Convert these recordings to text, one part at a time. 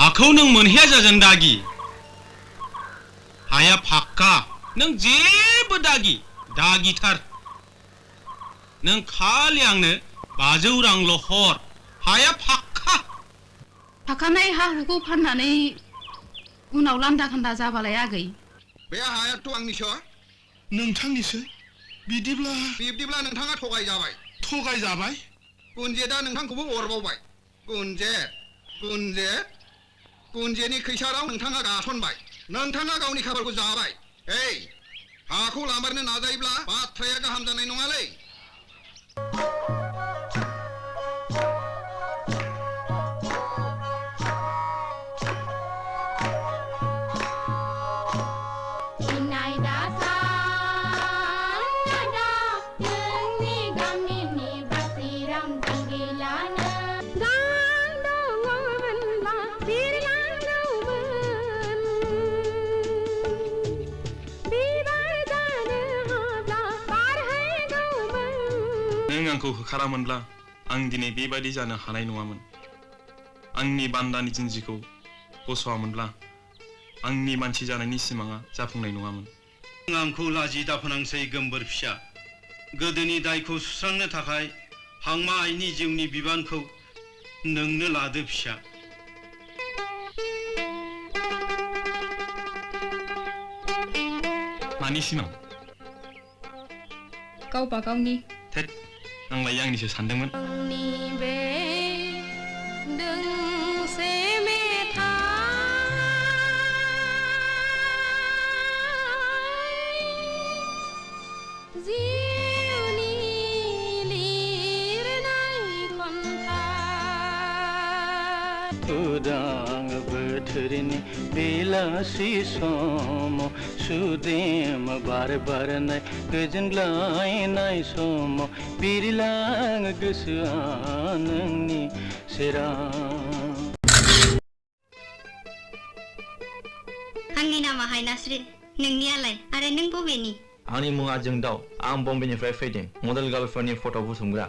आखौ नों मोनहैया जागोन दागि हाया फाक्का नों जेबो दागिथार नों खालि आंनो 500 रांल' हर हाया फाक्का फाखानाय हा हुखौ फाननानै उनाव लान्दा खान्दा जाबालाय आगै बे हायाथ' आंनिसो नोंथांनिसो बिब्दिब्ला नोंथाङा थगायजाबाय गुनजेदा नोंथांखौबो अरबावबाय गुनजेनि खैसाराव नोंथाङा गासनबाय नोंथाङा गावनि खाफालखौ जाबाय हाखौ लामारनो नाजायोब्ला बाथ्राया गाहाम जानाय नङालै नों आंखौ होखारामोनब्ला आं दिनै बेबादि जानो हानाय नङामोन आंनि बान्दानि जिन्जिखौ बस'आमोनब्ला आंनि मानसि जानायनि सिमाङा जाफुंनाय नङामोन आंखौ लाजि दाफोनांसै गोमबोर फिसा गोदोनि दायखौ सुस्रांनो थाखाय हांमा आइनि जिउनि बिबानखौ नोंनो लादो फिसा मानि सिमां गावबा गावनि थेट आंलाय आंनिसो सानदोंमोन उदां बोथोरनि बेलासि समाव सुदेम बार बारनाय गोजोनग्लायनाय समाव बिरलाङो गोसोआ नोंनि सेराव आंनि नामा हायनास्रि नोंनियालाय आरो नों बबेनि आंनि मुङा जोंदाव आं बम्बेनिफ्राय फैदों मडेल गार्लफोरनि फट' बुथुमग्रा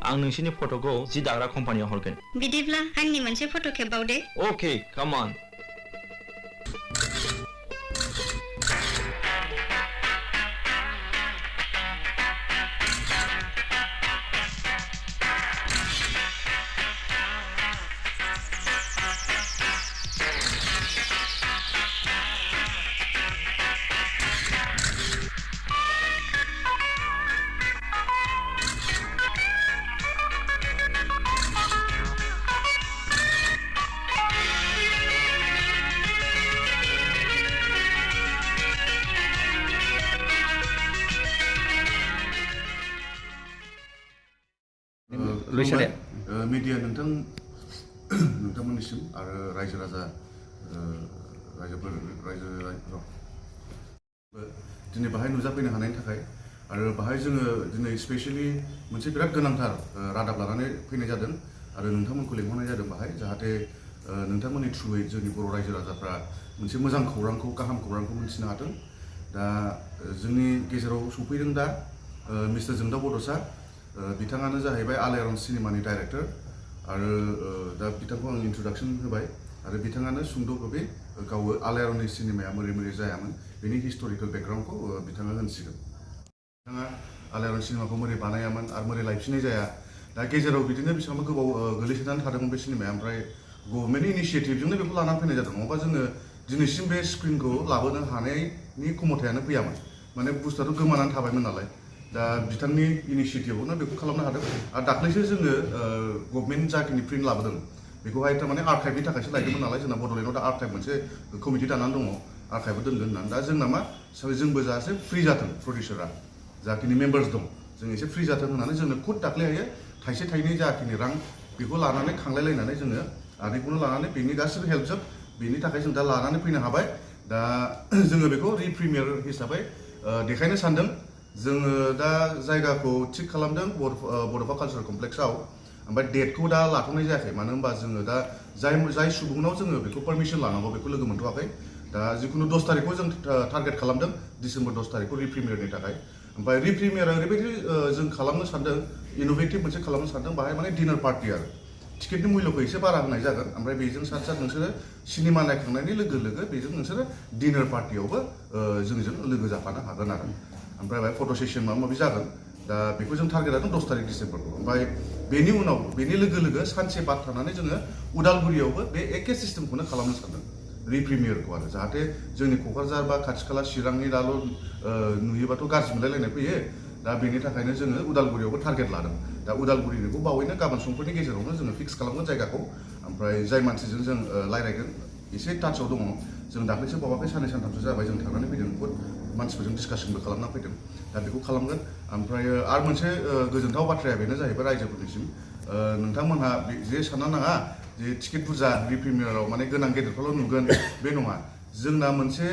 आं नोंसिनि फट'खौ जि दाग्रा कम्पानियाव हरगोन बिदिब्ला आंनि मोनसे फट' खेबबावदे अके काम अन मीडिया नोंथांमोननिसिम आरो रायजो दिनै बाहाय नुजाफैनो हानायनि थाखाय आरो बाहाय जोङो दिनै स्पेशली मोनसे बिराद गोनांथार रादाब लानानै फैनाय जादों आरो नोंथांमोनखौ लेंहरनाय जादों बाहाय जाहाथे नोंथांमोननि थ्रुयै जोंनि बर' रायजो राजाफ्रा मोनसे मोजां खौरांखौ गाहाम खौरांखौ मिथिनो हाथों दा जोंनि गेजेराव सफैदों दा मिस्टार जोंदाव बड'सा बिथाङानो जाहैबाय आलायारन सिनेमानि डाइरेक्टर आरो दा बिथांखौ आं इन्ट्रडक्शन होबाय आरो बिथाङानो सुंद' भाबै गाव आलायारननि सिनेमाया मोरै जायामोन बेनि हिस्ट'रिकेल बेकग्राउन्डखौ बिथाङा होनसिगोन बिथाङा आलायारन सिनेमाखौ मोरै बानायामोन आरो मोरै लायफिननाय जाया दा गेजेराव बिदिनो बेसेबांबा गोबाव गोलैसोनानै थादोंमोन बे सिनेमाया ओमफ्राय गभर्नमेन्टनि इनिशियेटिभजोंनो बेखौ लानानै फैनाय जादों नङाबा जोङो दिनैसिम बे स्क्रिनखौ लाबोनो हानायनि क्षमतायानो फैयामोन माने बुस्थुआथ' गोमानानै थाबायमोन नालाय दा बिथांनि इनिशियेटिभआवनो बेखौ खालामनो हादों आरो दाख्लैसो जोङो गभर्नमेन्ट जाखिनि प्रिन्ट लाबोदों बेखौहाय थारमाने आर्काइभनि थाखायसो लायदोंमोन नालाय जोंना बड'लेण्डआव दा आर्काइभ मोनसे कमिटि दानानै दङ आर्काइभआव दोनगोन होननानै दा जोंना मा जोंबो जाहाथे फ्रि जाथों प्रडिउसारा जाखिनि मेम्बार्स दं जों एसे फ्रि जाथों होननानै जोंनो खुद दाख्लैहाय थाइसे थाइनै जाखिनि रां बेखौ लानानै खांलायलायनानै जोङो आदैखौनो लानानै बेनि गासिबो हेल्पजों बेनि थाखाय जों दा लानानै फैनो हाबाय दा जोङो बेखौ रिप्रिमियार हिसाबै देखायनो सानदों जोङो दा जायगाखौ थिक खालामदों बड'फा कालचारेल कमप्लेक्सआव ओमफ्राय डेटखौ दा लाथ'नाय जायाखै मानो होनबा जोङो दा जाय सुबुंनाव जोङो बेखौ पारमिसन लानांगौ बेखौ लोगो मोनथ'वाखै दा जिखुनु 10 तारिखखौ जों टारगेट खालामदों डिसेम्बर 10 तारिखखौ रिप्रिमियारनि थाखाय ओमफ्राय रिप्रिमियारा ओरैबायदि जों खालामनो सानदों इनोभेटिभ मोनसे खालामनो सानदों बाहाय माने डिनार पार्टि आरो टिकेटनि मुल्यखौ एसे बारा होनाय जागोन ओमफ्राय बेजों साथ साथ नोंसोरो सिनेमा नायखांनायनि लोगो लोगो बेजों नोंसोरो डिनार पार्टियावबो जोंजों लोगो जाफानो हागोन आरो ओमफ्राय बाहाय फट' सेसन माबा माबि जागोन दा बेखौ जों टारगेट लादों 10 तारिख डिसेम्बरखौ ओमफ्राय बेनि उनाव बेनि लोगो लोगो सानसे बाद थानानै जोङो उदालगुरियावबो बे एखे सिस्टेमखौनो खालामनो सानदों रिप्रिमियारखौ आरो जाहाथे जोंनि क'क्राझार बा खाथि खाला चिरांनि दाल' नुयोबाथ' गाज्रि मोनलायलायनाय फैयो दा बेनि थाखायनो जोङो उदालगुरियावबो टारगेट लादों दा उदालगुरिनिखौ बावैनो गाबोन समफोरनि गेजेरावनो जोङो फिक्स खालामगोन जायगाखौ ओमफ्राय जाय मानसिजों जों रायज्लायगोन एसे टाचाव दङ जों दाख्लैसो बावाखै साननै सानथामसो जाबाय जों थांनानै फैदों बहुद मानसिफोरजों डिसकासनबो खालामना फैदों दा बेखौ खालामगोन ओमफ्राय आरो मोनसे गोजोनथाव बाथ्राया बेनो जाहैबाय रायजोफोरनिसिम नोंथांमोनहा जे सानना नाङा जे टिकेट बुरजा रिप्रिमियाराव माने गोनां गेदेरखौल' नुगोन बे नङा जोंना मोनसे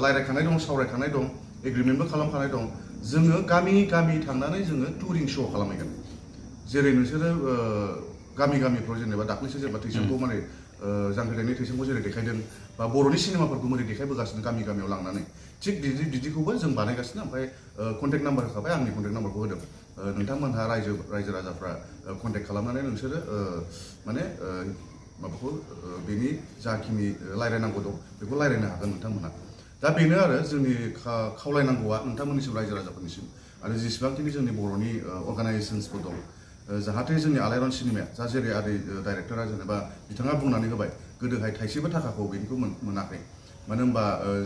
रायज्लायखानाय दं सावरायखानाय दं एग्रिमेन्टबो खालामखानाय दं जोङो गामि गामि थांनानै जोङो टुरिं श' खालामहैगोन जेरै नोंसोरो गामि गामिफ्राव जेनेबा दाख्लैसो जेनेबा थैसामखौ माने जांख्रिथायनि थैसामखौ जेरै देखायदों बा बर'नि सिनेमाफोरखौ मोरै देखायबोगासिनो गामि गामियाव लांनानै थिग बिदिखौबो जों बानायगासिनो ओमफ्राय कन्टेक्ट नाम्बार होखाबाय आंनि कन्टेक्ट नाम्बारखौ होदों नोंथांमोनहा रायजो राजाफ्रा कन्टेक्ट खालामनानै नोंसोरो माने माबाखौ बेनि जाखिनि रायज्लायनांगौ दं बेखौ रायज्लायनो हागोन नोंथांमोनहा दा बेनो आरो जोंनि खावलायनांगौआ नोंथांमोननिसिम रायजो राजाफोरनिसिम आरो जेसेबांखिनि जोंनि बर'नि अर्गानाइजेसन्सफोर दं जाहाथे जोंनि आलायारन सिनेमाया जा जेरै आदै डाइरेक्टरा जेनेबा बिथाङा बुंनानै होबाय गोदोहाय थाइसेबो थाखाखौ बेनिखौ मोनाखै मानो होनबा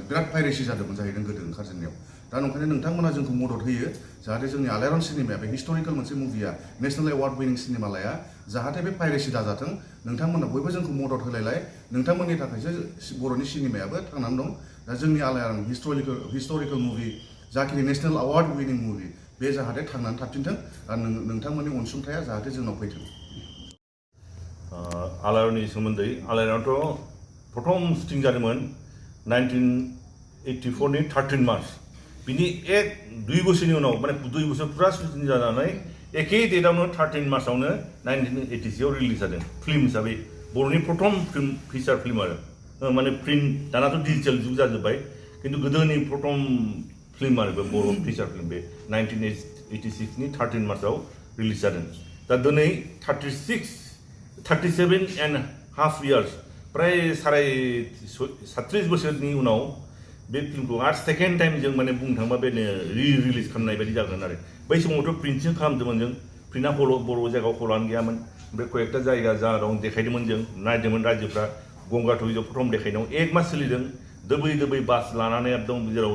बिराद पाइरेसि जादोंमोन जाहैदों गोदो ओंखारजेननायाव दा नंखायनो नोंथांमोना जोंखौ मदद होयो जाहाथे जोंनि आलायारन सिनेमाया बे हिस्ट'रिकेल मोनसे मुभिया नेसनेल एवार्ड विनिं सिनेमा लाया जाहाथे बे पाइरेसि दाजाथों नोंथांमोना बयबो जोंखौ मदद होलायलाय नोंथांमोननि थाखायसो बर'नि सिनेमायाबो थांनानै दं दा जोंनि आलायारन हिस्ट'रिकेल मुभि जाखिनि नेसनेल एवार्ड विनिं मुभि बे जाहाथे थांनानै थाफिनथों आरो नोंथांमोननि अनसुंथाया जाहाथे जोंनाव फैथों आलायारननि सोमोन्दै आलायारनाथ' प्रथम शुटिं जादोंमोन 1984 नि 13 मार्च बिनि 2 बोसोरनि उनाव माने 2 बोसोर फुरा शुटिं जानानै एखे डेटआवनो 13 मार्चआवनो 1986 आव रिलिज जादों फिल्म हिसाबै बर'नि प्रथम फिल्म फिचार फिल्म आरो माने प्रिन्ट दानाथ' डिजिटेल जुग जाजोब्बाय खिन्थु गोदोनि प्रथम फिल्म आरो बे बर' फिचार फिल्म बे 1986 नि 13 मार्चआव रिलिज जादों दा दिनै 37.5 years प्राय 37 बोसोरनि उनाव बे फिल्मखौ आरो सेकेन्ड टाइम जों माने बुंनो थाङोबा बे रिलिज खालामनाय बायदि जागोन आरो बै समावथ' प्रिन्टसो खालामदोंमोन जों प्रिन्टआ बर' जायगायाव हलानो गैयामोन ओमफ्राय कयेकटा जायगा जा दं देखायदोंमोन जों नायदोंमोन रायजोफ्रा गंगा टुरिजआव प्रथम देखायनायाव 1 मास सोलिदों दोबै बास लानानै एकदम जेराव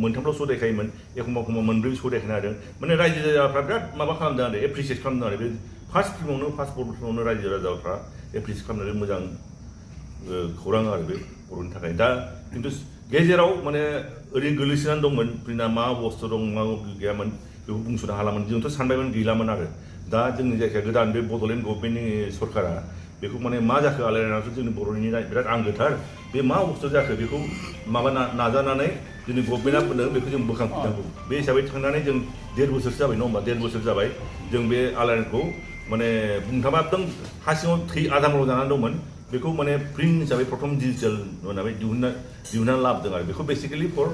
मोनथामल' श' देखायोमोन एखमबा 4 श' देखायनो हादों माने रायजो राजाफ्रा बिराद माबा खालामदों आरो एप्रिसियेट खालामदों आरो बे फार्स्ट फिल्मावनो फार्स्ट बर' फिल्मावनो रायजो राजाफ्रा एप्रिसियेट खालामनानै मोजां खौरां आरो बे बर'नि थाखाय दा खिन्थु गेजेराव माने ओरैनो गोलैसोनानै दंमोन प्रिन्टआ मा अबस्था दं मा गैयामोन बेखौ बुंस'नो हालामोन जोंथ' सानबायमोन गैलामोन आरो दा जोंनि जायगाया गोदान बे बड'लेण्ड गभर्नमेन्टनि सरकारा बेखौ माने मा जाखो आलायारनाथ' जोंनि बर'नि बिराद आंगोथार बे मा अबस्था जाखो बेखौ माबा नाजानानै जोंनि गभर्नमेन्टआ बुंदों बेखौ जों बोखांफिननांगौ बे हिसाबै थांनानै जों 1.5 बोसोरसो जाबाय नङा होमबा 1.5 बोसोर जाबाय जों बे आलायारनखौ माने बुंनो थाङोबा एकदम हा सिङाव आदामल' जानानै दंमोन बेखौ माने प्रिन्ट हिसाबै प्रथम डिजिटेल माने दिहुननानै लाबोदों आरो बेखौ बेसिकेलि फर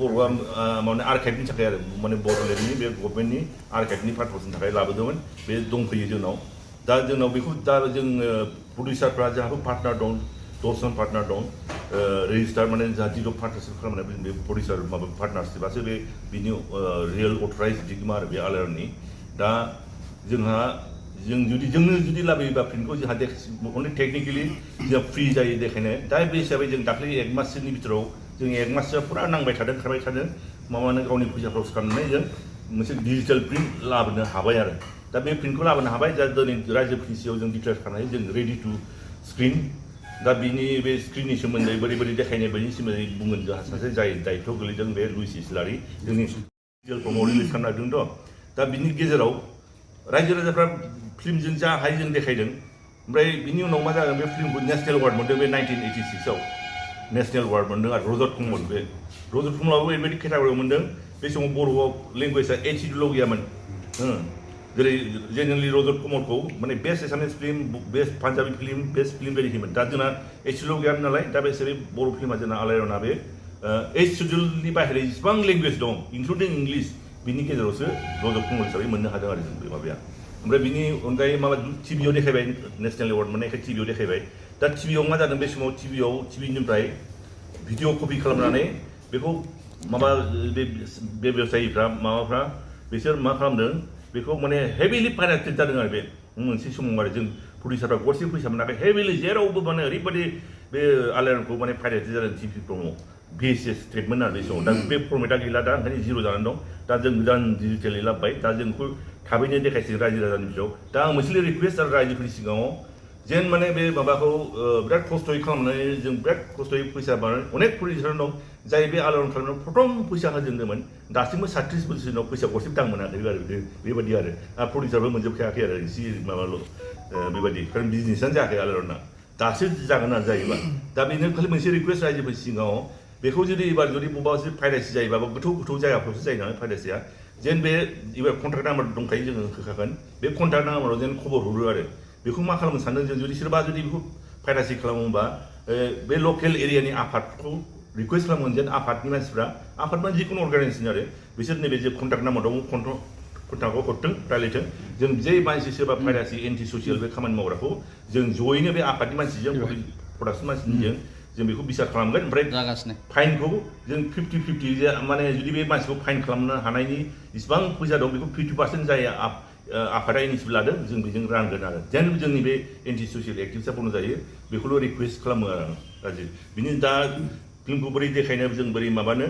बर'आ माने आर्काइभनि थाखाय आरो माने बड'लेण्डनि बे गभर्नमेन्टनि आर्काइभनि पार्पसनि थाखाय लाबोदोंमोन बे दंफैयो जोंनाव दा जोंनाव बेखौ दा जों प्रडिउसारफ्रा जोंहाबो पार्टनार दं 10 जन पार्टनार दं रेजिस्टार माने जोंहा जिर' पार्टनारशिप खालामनाय बे प्रडिउसार माबा पार्टनारशिपासो बे बिनि रियेल अथराइज दिगमा आरो बे आलायारननि दा जोंहा जोंनो जुदि लाबोयोबा फिल्मखौ जोंहा अनलि टेकनिकेलि जोंहा फ्रि जायो देखायनो दा बे हिसाबै जों दाख्लै 1 माससोनि बिथोराव जों 1 माससोआ फुरा नांबाय थादों खारबाय थादों माबानो गावनि फैसा खरस खालामनानै जों मोनसे डिजिटेल प्रिन्ट लाबोनो हाबाय आरो दा बे प्रिन्टखौ लाबोनो हाबाय दा दिनै रायजोफोरनि सिगाङाव जों डिक्लेयार खालामनाय जों रेडि टु स्क्रिन दा बिनि बे स्क्रिननि सोमोन्दै बोरै देखायनाय बेनि सोमोन्दै बुंगोन जोंहा सासे जाय दायित्व गोलैदों बे लुइस इस्लारि जोंनि डिजिटेल फर्माव रिलिज खालामनो नागिरदोंथ' दा बिनि गेजेराव रायजो राजाफ्रा फिल्मजों जा हायो जों देखायदों ओमफ्राय बिनि उनाव मा जागोन बे फिल्मखौ नेसनेल एवार्ड मोनदों बे 1986 आव नेसनेल एवार्ड मोनदों आरो रजत कमल बे रजत कमलाबो ओरैबायदि केटागरियाव मोनदों बे समाव बर'आव लेंगुवेजआ एचडील' गैयामोन जेरै जेनेरेलि रजत कुमारखौ माने best Assamese film best Punjabi film best film बायदि होयोमोन दा जोंना एचडुल गैया नालाय दा बे हिसाबै बर' फिल्मा जोंना आलायारना बे एचडुलनि बाहेरा जेसेबां लेंगुवेज दं इनक्लुडिं इंलिश बिनि गेजेरावसो रजत कुमार हिसाबै मोननो हादों आरो जों बे माबाया ओमफ्राय बिनि अनगायै माबा टिभिआव देखायबाय नेसनेल एवार्ड मोननायखाय टिभिआव देखायबाय दा टिभिआव मा जादों बे समाव टिभिनिफ्राय भिडिअ कपि खालामनानै बेखौ माबा बे बेबसायिफ्रा माबाफ्रा बिसोर मा खालामदों बेखौ माने हेभिलि पाइरेटेड जादों आरो बे मोनसे समाव आरो जों प्रडिउसारफ्रा गरसे फैसा मोनाखै हेभिलि जेरावबो माने ओरैबायदि बे आलायारनखौ माने पाइरेटेड जादों टिभि फ्रमाव VHS ट्रिटमेन्ट आरो बे समाव दा बे फर्मेटआ गैला दा ओंखायनो जिर' जानानै दं दा जों गोदान डिजिटेलि लाबोबाय दा जों बेखौ थाबैनो देखायसिगोन रायजो राजानि बिजौआव दा आं मोनसे रिकुवेस्ट आरो रायजोफोरनि सिगाङाव जेन माने बे माबाखौ बिराद खस्थ'यै खालामनानै जों बिराद खस्थ'यै फैसा बानाय अनेक प्रडिउसार दं जाय बे आलायारन खालामनायाव प्रथम फैसा होजेनदोंमोन दासिमबो 37 बोसोरनि उनाव फैसा गरसेबो दां मोनाखै आरो बेबायदि आरो प्रडिउसारबो मोनजोबखायाखै आरो एसे माबाल' बेबायदि खारन बिजनेसआनो जायाखै आलायारना दासो जागोन आरो जायोबा दा बेनो खालि मोनसे रिकुवेस्ट रायजोफोरनि सिगाङाव बेखौ जुदि एबार जुदि बबेबा एसे पाइरेसि जायोबा गोथौ जायगाफ्रावसो जायो नालाय पाइरेसिया जेन बे एबार कन्ट्राक्ट नाम्बार दंखायो जोङो होखागोन बे कन्ट्राक्ट नाम्बाराव जेन खबर हरो आरो बेखौ मा खालामनो सानदों जों जुदि सोरबा जुदि बेखौ पाइरेसि खालामोबा बे लकेल एरियानि आफादखौ रिकुवेस्ट खालामगोन जेन आफादनि मानसिफ्रा आफाद माने जिखुनु अर्गानाइजेसन आरो बिसोर नैबे जे कन्ट्राक्ट नाम्बार दं कन्ट्राक्टखौ हरथों रायलायथों जों जे मानसि सोरबा पाइरेसि एन्टि ससियेल बे खामानि मावग्राखौ जों जयैनो बे आफादनि मानसिजों प्रडाक्सन मानसिजों जों बेखौ बिसार खालामगोन ओमफ्राय फाइनखौ जों 50-50 माने जुदि बे मानसिखौ फाइन खालामनो हानायनि इसिबां फैसा दं बेखौ 50% जाय आफादा इनिसियेटिभ लादों जों बेजों रानगोन आरो जेन जोंनि बे एन्टि ससियेल एक्टिभिटिया बन्द जायो बेखौल' रिकुवेस्ट खालामो आरो गाज्रि बिनि दा फिल्मखौ बोरै देखायनो जों बोरै माबानो